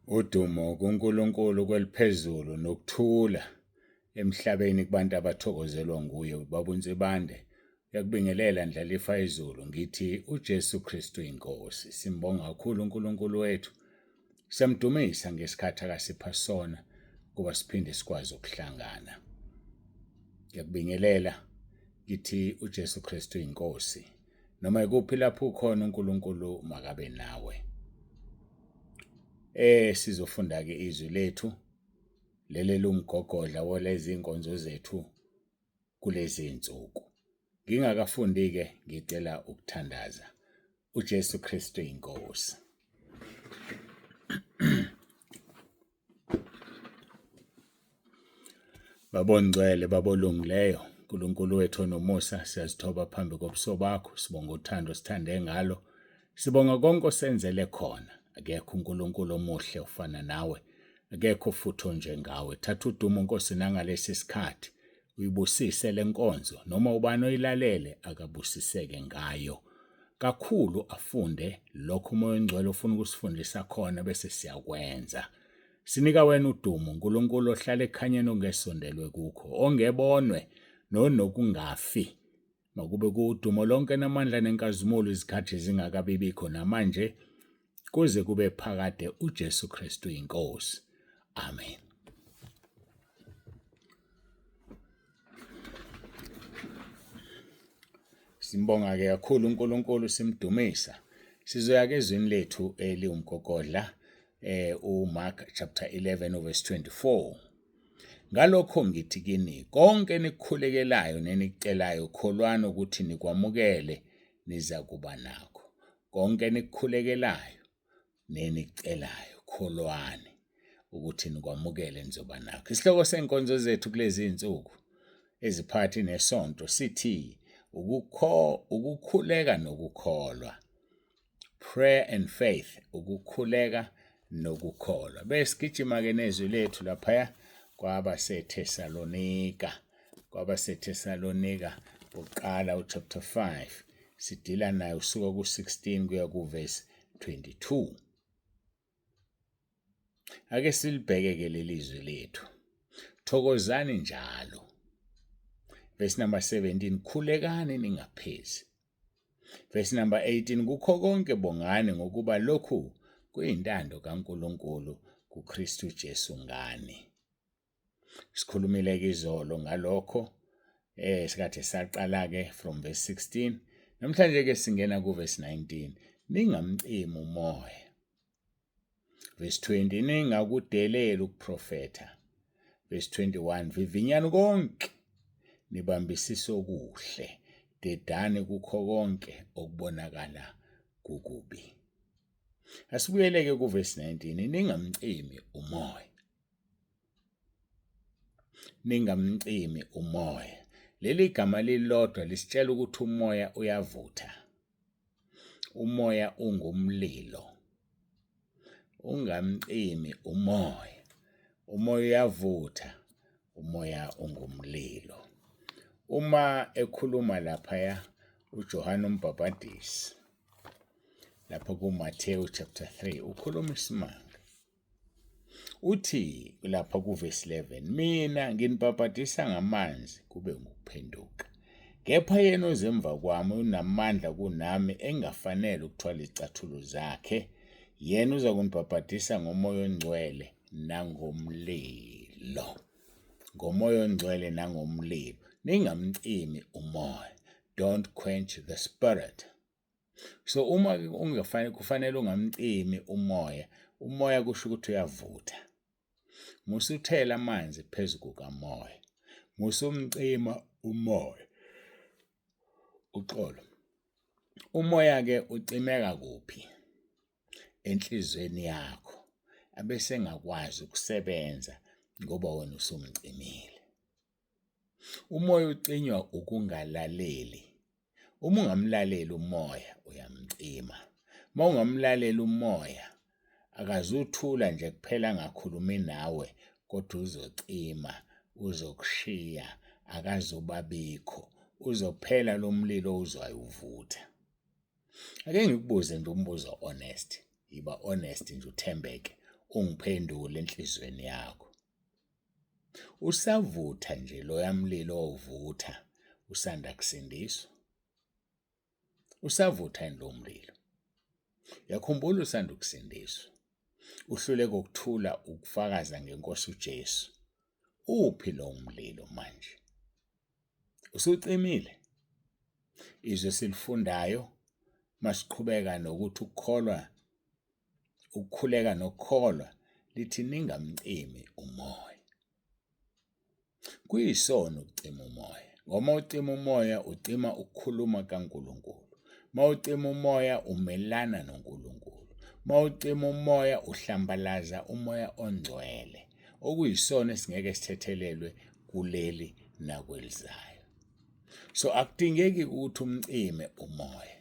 Udumo kuNkulunkulu kweliphezulu nokuthula emhlabeni kubantu abathokozelwa nguye. Ubaba uNsibande uyakubingelela Ndlalifa izulu ngithi uJesu Kristu inkosi. Simbonga kakhulu uNkulunkulu wethu. Siyamdumisa ngesikhathi akasipha sona kuba siphinde sikwazi ukuhlangana. Ngiyakubingelela ngithi uJesu Kristu inkosi. Noma ikuphi lapho ukhona uNkulunkulu makabe nawe. Sizofunda ke izwi lethu leli lumgogodla walezi nkonzo zethu kulezi insuku. Ngingakafundi ke ngicela ukuthandaza. uJesu Kristu inkosi. Babongcwele, babolungileyo, Nkulunkulu wethu onomusa, siyazithoba phambi kobuso bakho, sibonga uthando osithande ngalo, sibonga konke osenzele khona. Akekho uNkulunkulu omuhle ofana nawe, akekho futhi onjengawe. Thatha udumo Nkosi nangalesi sikhathi, uyibusise le nkonzo, noma ubani oyilalele akabusiseke ngayo. Kakhulu afunde lokho uMoya oNgcwele ofuna ukusifundisa khona bese siyakwenza. Sinika wena udumo, Nkulunkulu ohlala ekukhanyeni ongesondelwe kukho, ongebonwe nonokungafi. Makube kuwudumo lonke namandla nenkazimulo izikhathi zingakabibikho namanje kuze kube phakade uJesu Kristu inkosi. Amen. Simbonga ke kakhulu uNkulunkulu simdumisa. Sizoya ke ezwini lethu eliwumgogodla uMark chapter 11 verse 24. Ngalokho ngithi kini konke enikukhulekelayo nenikucelayo kholwani ukuthi nikwamukele nizakuba nakho. Konke enikukhulekelayo nenikucelayo kholwani ukuthi nikwamukele nizoba nakho. Isihloko senkonzo zethu kulezi zinsuku eziphakathi nesonto sithi ukukhuleka nokukholwa. Prayer and faith, ukukhuleka nokukholwa. Besigijima-ke nezwi lethu laphaya kwabaseThesalonika, kwabaseThesalonika uqala uchapter 5 sidila naye usuka ku-16 kuya kuvesi 22. Ake silibheke-ke leli zwi lethu. Thokozani njalo. Verse number 17, khulekani ningaphezi. Verse number 18, kukho konke bongani ngokuba lokhu kuyintando kaNkulunkulu kuKristu Jesu ngani. Sikhulumile ke izolo ngalokho sikade saqala ke from verse 16. Namhlanje ke singena ku verse 19. Ningamcimi umoya. Verse 20 ningakudeleli ukuprofetha. Verse 21 vivinyani konke nibambisise okuhle dedani kukho konke okubonakala kukubi. Asibuyeleke ku verse 19 ningamcimi umoya. Ningamcimi umoya. Leli gama lilodwa lisitshela ukuthi umoya uyavutha. Umoya ungumlilo. Ungamcimi umoya. Umoya uyavutha, umoya ungumlilo. Uma ekhuluma laphaya uJohane uMbhabhadisi lapho kuMathewu chapter 3 ukhuluma isimanga. Uthi lapha kuvesi 11, mina nginibhabhadisa ngamanzi kube ngukuphenduka. Kepha yena ozemva kwami unamandla kunami engafanele ukuthwala izicathulo zakhe. Yena uza kunibhabhadisa ngomoya ongcwele nangomlilo. Ngomoya ongcwele nangomlilo. Ningamcimi umoya. Don't quench the spirit. So uma ungafanele kufanele ungamcimi umoya, umoya kusho ukuthi uyavutha. Musuthela amanzi phezu kukamoya. Musumcima umoya. Uxolo. Umoya ke ucimeka kuphi? Enhlizweni yakho. Abese engakwazi ukusebenza ngoba wena usumcimile. Umoya ucinywa ukungalaleli. Uma ungamlaleli umoya uyamcima. Uma ungamlaleli umoya akazuthula nje kuphela angakhulumi nawe kodwa uzocima, uzokushiya, akazubabikho, uzophela lo mlilo owuzwayo uvutha. Ake ngikubuze nje umbuzo honest, yiba honest nje uthembeke. Ungiphendule enhliziyweni yakho. Usavutha nje loya mlilo owawuvutha usanda kusindiswa? Usavutha yini lowo mlilo? Uyakhumbula usanda ukusindiswa, uhluleka ukuthula ukufakaza ngeNkosi uJesu. Uphi lowo mlilo manje? Usucimile? Izwi esilifundayo masiqhubeka nokuthi ukukholwa ukukhuleka nokukholwa lithi ningamcimi umoya. Kuyisono ukucima umoya ngoba uma ucima umoya ucima ukukhuluma kaNkulunkulu. Uma ucima umoya umelana noNkulunkulu. Uma ucima umoya uhlambalaza umoya ongcwele okuyisono esingeke sithethelelwe kuleli nakwelizayo. So akudingeki ukuthi umcime umoya.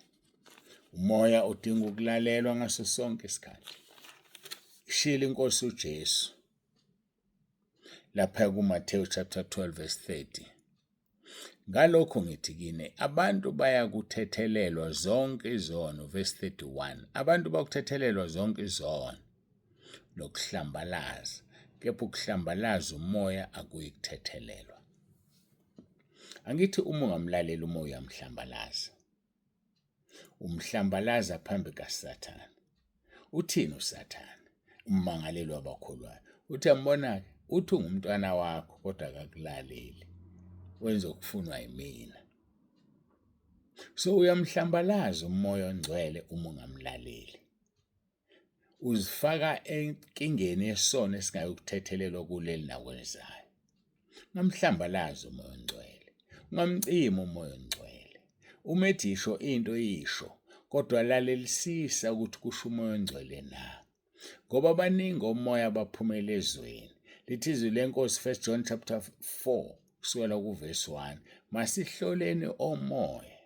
Umoya udinga ukulalelwa ngaso sonke isikhathi. Ishilo inkosi uJesu lapha kuMathewu chapter 12 verse 30. Ngalokho ngithi kini abantu bayakuthethelelwa zonke izono verse 31. Abantu bakuthethelelwa zonke izono nokuhlambalaza kepha ukuhlambalaza umoya akuyikuthethelelwa. Angithi uma ungamlaleli umoya uyamhlambalaza. Umhlambalaza phambi kaSathane. Uthini uSathane? Ummangaleli wabakholwayo. Uthi ambona-ke, uthi ungumntwana wakho kodwa akakulaleli. Wenza okufunwa yimina. So uyamhlambalaza umoya ongcwele uma ungamlaleli. Uzifaka enkingeni yesono esingayokuthethelelwa kuleli nakwelizayo. Ungamhlambalazi umoya ongcwele, ungamcimi umoya ongcwele. Uma ethi yisho into yisho, kodwa lalelisisa ukuthi kusho umoya ongcwele na. Ngoba baningi omoya abaphumela ezweni. Lithi izwi lenkosi 1 John chapter 4 kusukela kuvesi 1 masihloleni omoya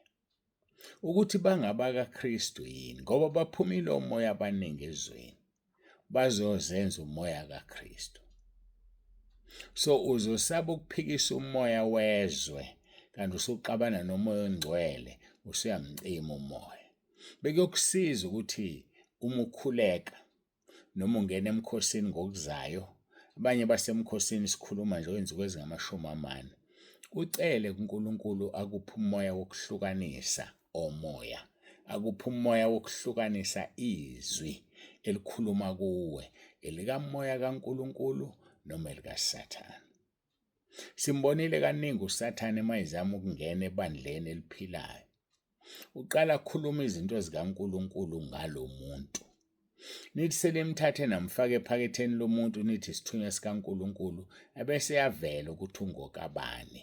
ukuthi bangabakaKristu yini ngoba baphumile omoya abaningi ezweni bazozenza umoya kaKristu. So uzosaba ukuphikisa umoya wezwe kanti usuxabana nomoya ongcwele usuyamcima umoya. Bekuyokusiza ukuthi uma ukhuleka noma ungena emkhosini ngokuzayo abanye basemkhosini sikhuluma nje insuku ezingama-40 ucele kuNkulunkulu akuphe umoya wokuhlukanisa omoya akuphe umoya wokuhlukanisa izwi elikhuluma kuwe elikamoya kaNkulunkulu noma elikaSathane. Simbonile kaningi uSathane uma ezama ukungena ebandleni eliphilayo. Uqala akhuluma izinto zikaNkulunkulu ngalo muntu. Nithi senimthathe namfaka ephaketheni lomuntu nithi isithunywa sikaNkulunkulu ebese yavela ukuthi ungokabani.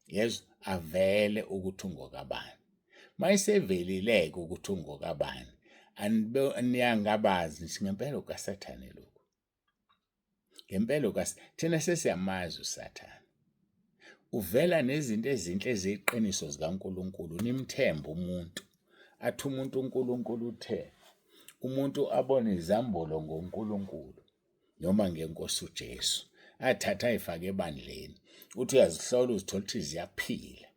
Yezwa avele ukuthi ungokabani. Mayisevelile-ke ukuthi ungokabani, aniyangabazi nithi ngempela ukaSathane lokhu. Ngempela kasi thina sesiyamazi uSathane. Uvela nezinto ezinhle eziyiqiniso zikaNkulunkulu nimthembe umuntu. Athi umuntu uNkulunkulu uthe umuntu abone izambulo ngoNkulunkulu noma ngenkosi uJesu athathe ayifake ebandleni uthi uyazihlola uzithola ukuthi ziyaphila.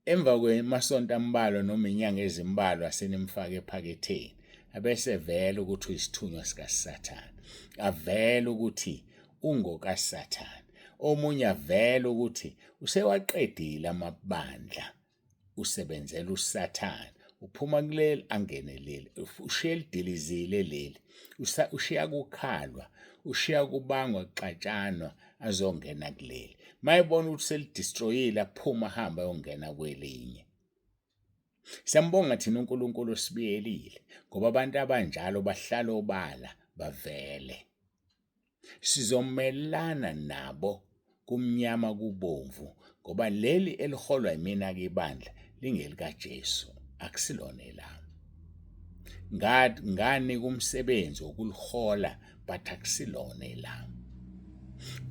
Emva kwemasonto ambalwa noma inyanga ezimbalwa senimfake ephaketheni abese vele ukuthi uyisithunywa sikaSathane avele ukuthi ungokaSathane omunye avele ukuthi usewaqedile amabandla usebenzela uSathane uphuma kuleli angene leli ushiya elidilizile leli ushiya kukhalwa ushiya kubangwa kuxatshanwa azongena kuleli mayebona ukuthi selidestroyile aphuma ahambe ayongena kwelinye. Siyambonga thina uNkulunkulu osibiyelile ngoba abantu abanjalo bahlala obala bavele. Sizomelana nabo kumnyama kubomvu ngoba leli eliholwa yimina-ke ibandla lingelikaJesu akusilona elami. Nganika umsebenzi wokulihola but akusilona elami.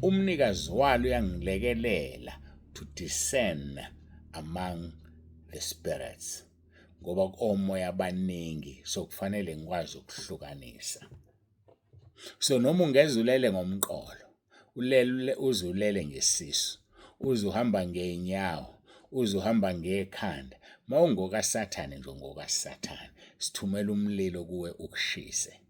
Umnikazi walo uyangilekelela to discern among the spirits ngoba omoya abaningi so kufanele ngikwazi ukuhlukanisa. So noma ungeze ulele ngomqolo, ulele uze ulele ngesisu, uze uhamba ngey'nyawo, uze uhamba ngekhanda, uma ungokaSathane nje ungokaSathane. Sithumela umlilo kuwe ukushise.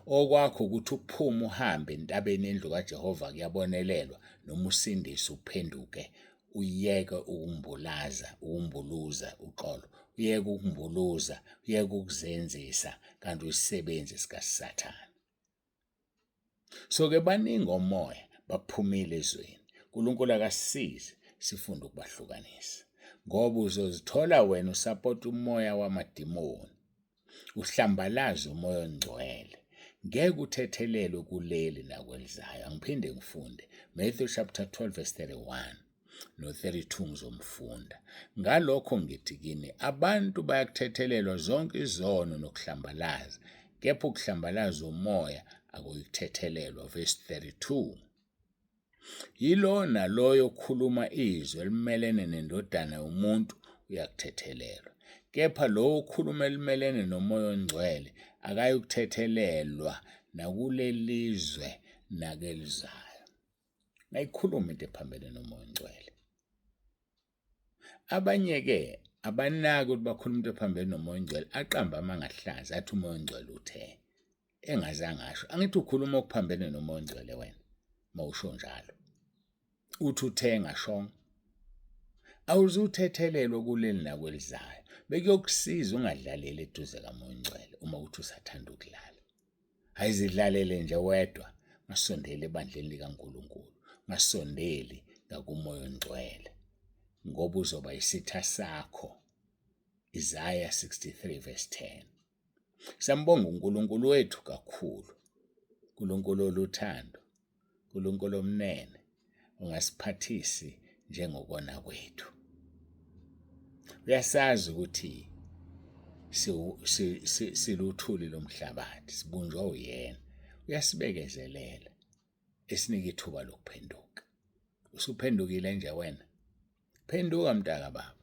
Okwakho ukuthi uphume uhambe entabeni yendlu kaJehova kuyabonelelwa noma usindise uphenduke uyeke ukumbulaza ukumbuluza uxolo uyeke ukumbuluza uyeke ukuzenzisa kanti uyisisebenzi sikaSathane. So ke baningi omoya baphumile ezweni. uNkulunkulu akasisize sifunde ukubahlukanisa ngoba uzozithola wena usapota umoya wamadimoni uhlambalaza umoya ongcwele ngeke uthethelelwe kuleli nakwelizayo. Angiphinde ngifunde Matthew chapter 12 verse 31 no-32 ngizomfunda. Ngalokho ngithi kini abantu bayakuthethelelwa zonke izono nokuhlambalaza, kepha ukuhlambalaza umoya akuyikuthethelelwa. Verse 32. Yilowo naloyo okhuluma izwi elimelene neNdodana yomuntu uyakuthethelelwa, kepha lowo okhuluma elimelene noMoya oNgcwele akayukuthethelelwa nakulelizwe nakelizayo. Ngayikhuluma into ephambene noMoya oNgcwele. Abanye-ke abanaki ukuthi bakhuluma into ephambene noMoya oNgcwele, aqambe amanga ahlaza athi uMoya oNgcwele uthe engazange asho. Angithi ukhuluma okuphambene noMoya oNgcwele wena uma usho njalo. Uthi uthe engashongo. Awuzuthethelelwa kuleli nakwelizayo. Bekuyokusiza ungadlaleli eduze kaMoya oNgcwele uma uthi usathanda ukudlala. Ayizidlalele nje wedwa, ngasondeli ebandleni likaNkulunkulu, ngasondeli ngakuMoya oNgcwele, ngoba uzoba isitha sakho. Isaya 63 verse 10. Siyambonga uNkulunkulu wethu kakhulu. uNkulunkulu oluthando, uNkulunkulu omnene, ungasiphathisi njengokona kwethu. Uyasazi ukuthi siluthuli lomhlabathi, sibunjwa uyena. Uyasibekezelela, esinika ithuba lokuphenduka. Usuphendukile nje wena? Phenduka mntaka baba,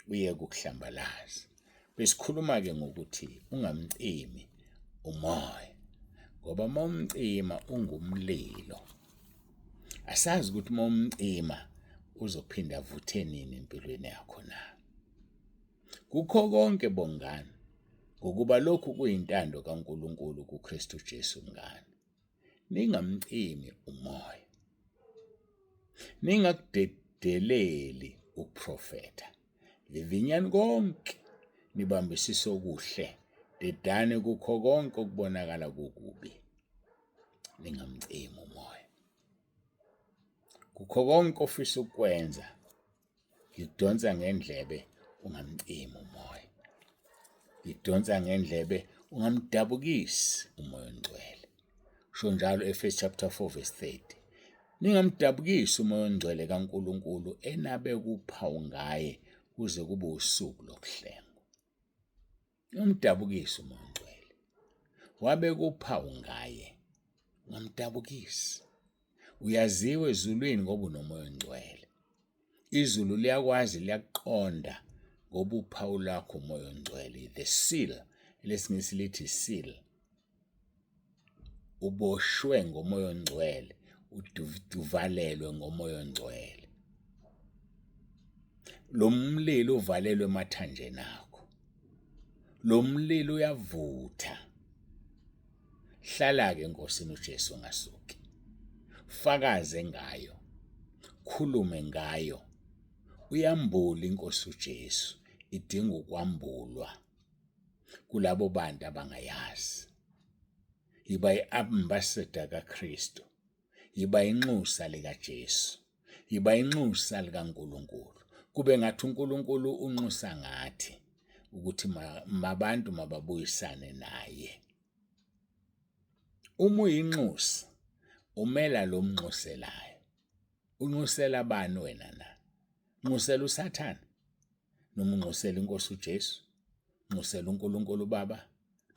uyeke ukuhlambalaza. Besikhuluma-ke ngokuthi ungamcimi umoya ngoba uma umcima ungumlilo. Asazi ukuthi uma umcima uzophinde avuthe nini empilweni yakho na. Kukho konke bongani, ngokuba lokhu kuyintando kaNkulunkulu kuKristu Jesu ngani. Ningamcimi umoya. Ningakudedeleli ukuprofetha. Vivinyani konke, nibambisise okuhle, dedani kukho konke okubonakala kukubi. Ningamcimi umoya. Kukho konke ofisa ukukwenza, ngikudonsa ngendlebe ungamcimi umoya. Ngikudonsa ngendlebe ungamdabukisi umoya ongcwele. Usho njalo Efesu chapter 4 verse 30. Ningamdabukisi umoya ongcwele kaNkulunkulu enabe kuphawu ngaye kuze kube usuku lokuhlengwa. Ungamdabukisi umoya ongcwele. Wabe kuphawu ngaye. Ungamdabukisi. Uyaziwa ezulwini ngoba unomoya ongcwele. Izulu liyakwazi liyakuqonda ngoba uphawu lwakho umoya ongcwele, the seal, elesingisi lithi seal. Uboshwe ngomoya ongcwele, uvalelwe ngomoya ongcwele. Lo mlilo uvalelwe emathanjeni akho. Lo mlilo uyavutha. Hlala-ke eNkosini uJesu ungasuki. Fakaze ngayo. Khulume ngayo. Uyambula iNkosi uJesu, idinga ukwambulwa kulabo bantu abangayazi. Yiba i-ambassador kaKristu. Yiba inxusa likaJesu. Yiba inxusa likaNkulunkulu. Kube ngathi uNkulunkulu unxusa ngathi ukuthi mabantu mababuyisane naye. Uma uyinxusa umela lo mnxuselayo. Unxusela bani wena na? Nxusela uSathane noma unxusela iNkosi uJesu? Nxusela uNkulunkulu uBaba?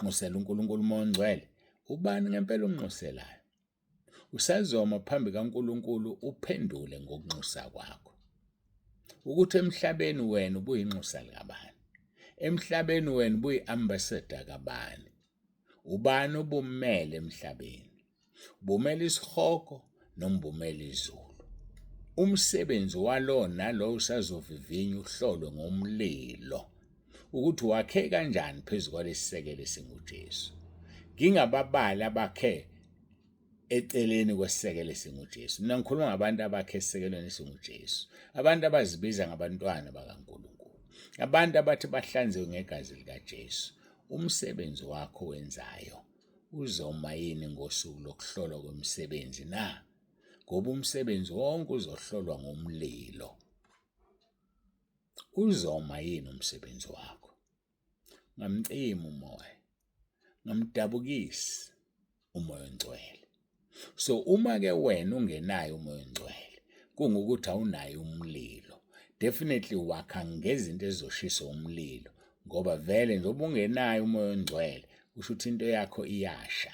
Nxusela uNkulunkulu uMoya oNgcwele? Ubani ngempela umnxuselayo? Usazoma phambi kaNkulunkulu uphendule ngokunxusa kwakho. Ukuthi emhlabeni wena ubuyinxusa likabani? Emhlabeni wena ubuyi-ambassador kabani? Ubani obummele emhlabeni? Ubumele isihogo noma ubumele izulu? Umsebenzi walowo nalowo usazovivinywa uhlolwe ngomlilo. ukuthi wakhe kanjani phezu kwalesisekelo esinguJesu. Ngingababali abakhe eceleni kwesisekelo esinguJesu. Mina ngikhuluma ngabantu abakhe esisekelweni esinguJesu, abantu abazibiza ngabantwana bakaNkulunkulu, abantu abathi bahlanziwe ngegazi likaJesu. Umsebenzi wakho wenzayo uzoma yini ngosuku lokuhlolwa kwemisebenzi na? Ngoba umsebenzi wonke uzohlolwa ngomlilo. Uzoma yini umsebenzi wakho? Ngamcima umoya, ngamdabukisi umoya ongcwele. So uma ke wena ungenayo umoya ongcwele, kungukuthi awunayo umlilo. Definitely wakha ngezinto ezizoshisa umlilo ngoba vele njengoba ungenayo umoya ongcwele kusho ukuthi into yakho iyasha.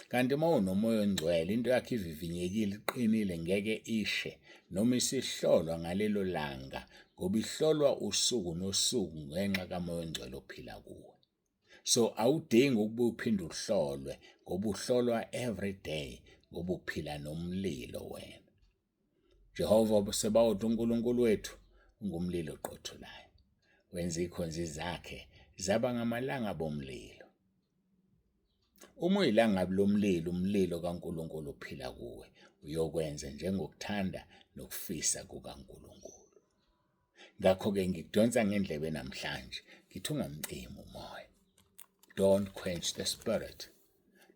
Kanti uma unomoya ongcwele into yakho ivivinyekile iqinile ngeke ishe noma isihlolwa ngalelo langa ngoba ihlolwa usuku nosuku ngenxa kamoya ongcwele ophila kuwe. So awudingi ukuba uphinde uhlolwe ngoba uhlolwa every day ngoba uphila nomlilo wena. Jehova Sebawoti uNkulunkulu wethu ungumlilo oqothulayo. Wenza izikhonzi zakhe zaba ngamalanga bomlilo. Uma uyilangabi lomlilo, umlilo kaNkulunkulu uphila kuwe, uyokwenza njengokuthanda nokufisa kukaNkulunkulu. Ngakho-ke ngikudonsa ngendlebe namhlanje, ngithi ungamcimi umoya. Don't quench the spirit.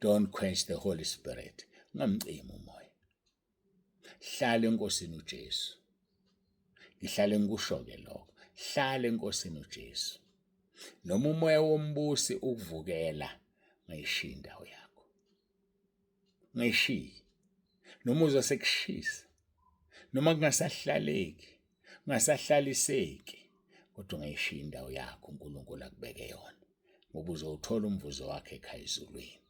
Don't quench the Holy Spirit. Ungamcimi umoya. Hlala eNkosini uJesu. Ngihlale ngikusho-ke lokho. Hlala eNkosini uJesu. Noma umoya wombusi ukuvukela, ungayishiyi indawo yakho. Ungayishiyi. Noma uzwa sekushisa, noma kungasahlaleki, kungasahlaliseki, kodwa ungayishiyi indawo yakho uNkulunkulu akubeke yona, ngoba uzowuthola umvuzo wakhe ekhaya ezulwini.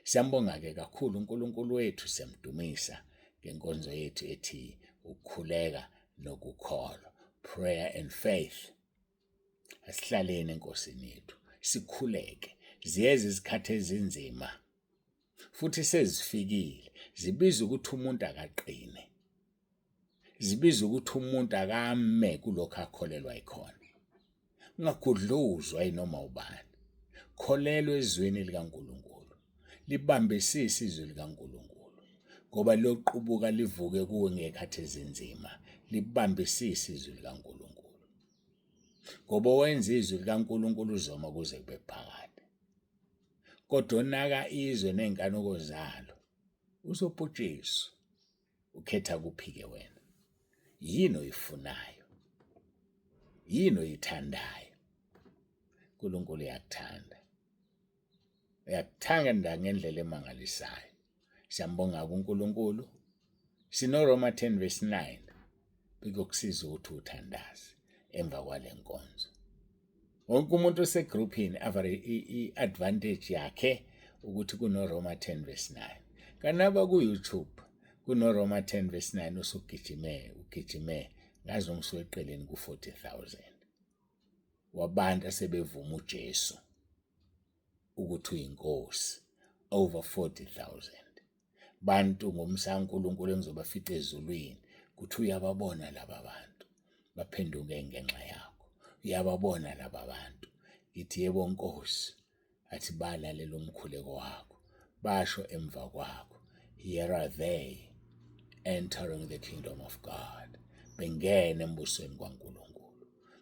Siyambonga-ke kakhulu uNkulunkulu wethu, siyamdumisa ngenkonzo yethu ethi ukukhuleka nokukholwa, prayer and faith. Asihlaleni eNkosini yethu, sikhuleke. Ziyeza izikhathi ezinzima futhi sezifikile, zibiza ukuthi umuntu akaqine, zibiza ukuthi umuntu akame kulokho akholelwa yikhona. Ungagudluzwa yinoma ubani. Kholelwa ezwini likaNkulunkulu. Libambisise izwi likaNkulunkulu. Ngoba liyoqubuka livuke kuwe ngekhathi ezinzima. Libambisise izwi likaNkulunkulu. Ngoba owenza izwi likaNkulunkulu uzoma kuze kube phakade. Kodwa onaka izwe nezinkanuko zalo uzobhujiswa. Ukhetha kuphi-ke wena? Yini oyifunayo? Yini oyithandayo? uNkulunkulu uyakuthanda. Uyakuthanda ngendlela emangalisayo. Siyambonga kuNkulunkulu. SinoRoma 10 verse 9 bekuyokusiza ukuthi uthandaze emva kwale nkonzo. Wonke umuntu osegruphini i-advantage yakhe ukuthi kunoRoma 10 verse 9. Kanaba ku-YouTube kunoRoma 10 verse 9 usugijime ugijime ngazi noma usuweqeleni ku-40,000 wabantu asebevuma uJesu ukuthi uyinkosi over 40,000 bantu ngomsa kaNkulunkulu engizobafica ezulwini kuthi uyababona laba bantu baphenduke ngenxa yakho uyababona laba bantu ngithi yebo Nkosi athi balalela umkhuleko wakho basho emva kwakho here are they entering the kingdom of God bengena embusweni kwaNkulunkulu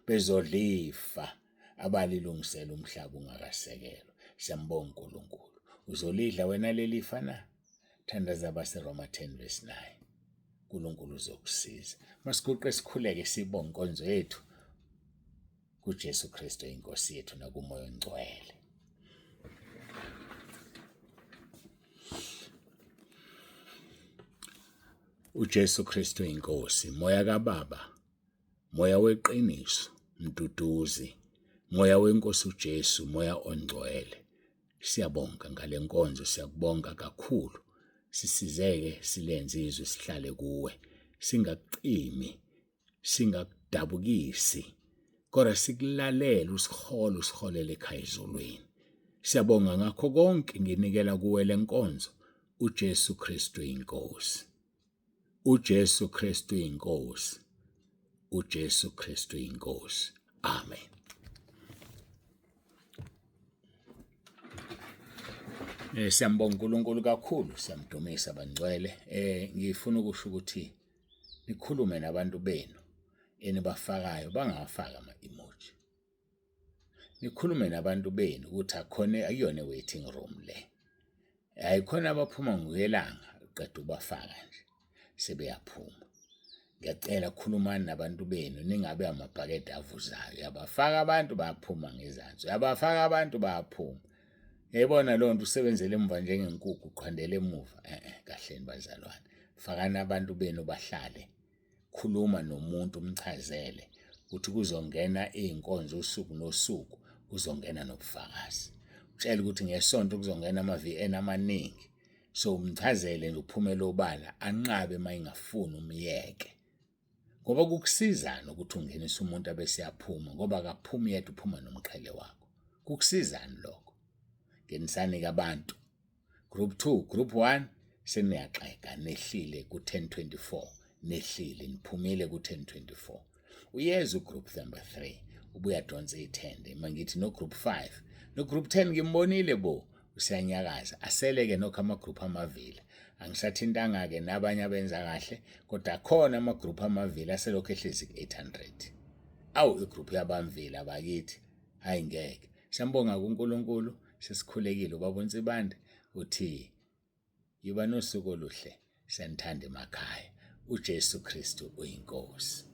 bezodla ifa abalilungisela umhlaba ungakasekelwa. Siyambonga uNkulunkulu. Uzolidla wena leli fa na? Thandaza abaseRoma 10 verse 9. uNkulunkulu uzokusiza. Masiguqe sikhuleke sibonge inkonzo yethu kuJesu Kristu inkosi yethu nakuMoya oNgcwele. uJesu Kristu inkosi, moya kaBaba Moya weqiniso, Mduduzi, Moya weNkosi uJesu, Moya oNgcwele. Siyabonga ngale nkonzo, siyakubonga kakhulu. Sisizeke silenze izwi sihlale kuwe. Singakucimi, singakudabukisi, kodwa sikulalele usihole usiholele ekhaya ezulwini. Siyabonga ngakho konke nginikela kuwe le nkonzo uJesu Kristu inkosi. uJesu Kristu inkosi. uJesu Kristu inkosi. Amen. Siyambonga uNkulunkulu kakhulu, siyamdumisa bangcwele. Ngifuna ukusho ukuthi nikhulume nabantu benu enibafakayo bangawafaki ama-emoji. Nikhulume nabantu benu ukuthi akukhona akuyona i-waiting room le. Hhayi khona abaphuma ngokwelanga uqeda ukubafaka nje sebeyaphuma. Ngiyacela khulumani nabantu benu ningabe amabhakede avuzayo. Uyabafaka abantu bayaphuma ngezansi, uyabafaka abantu bayaphuma. Yayibona leyo nto usebenzele emuva njengenkukhu uqhwandela emuva. Eh-eh, kahleni bazalwane, fakani abantu benu bahlale. Khuluma nomuntu umchazele ukuthi kuzongena iy'nkonzo usuku nosuku, kuzongena nobufakazi. Utshele ukuthi ngesonto kuzongena ama-V_N amaningi. So umchazele nje uphumele obala anqabe uma engafuni umyeke. Ngoba kukusizani ukuthi ungenise umuntu abese eyaphuma ngoba akaphumi yedwa uphuma nomqhele wakho. Kukusizani lokho? Ngenisani-ke abantu. Group 2, group 1 seniyaxega nehlile ku-1024 nehlile niphumile ku-1024. Uyeza ugroup number 3 ubuya donsa ithende mangithi no group 5 no group 10 ngimbonile bo usiyanyakaza aseleke nokho ama-group amavila angisathintanga-ke nabanye abenza kahle kodwa khona ama-group amavila aselokhu ehlezi ku-800 awu igroup yabamvila bakithi hayi ngeke siyambonga kuNkulunkulu sesikhulekile ubaba uNsibande uthi yiba nosuku oluhle siyanithanda emakhaya uJesu Kristu uyinkosi.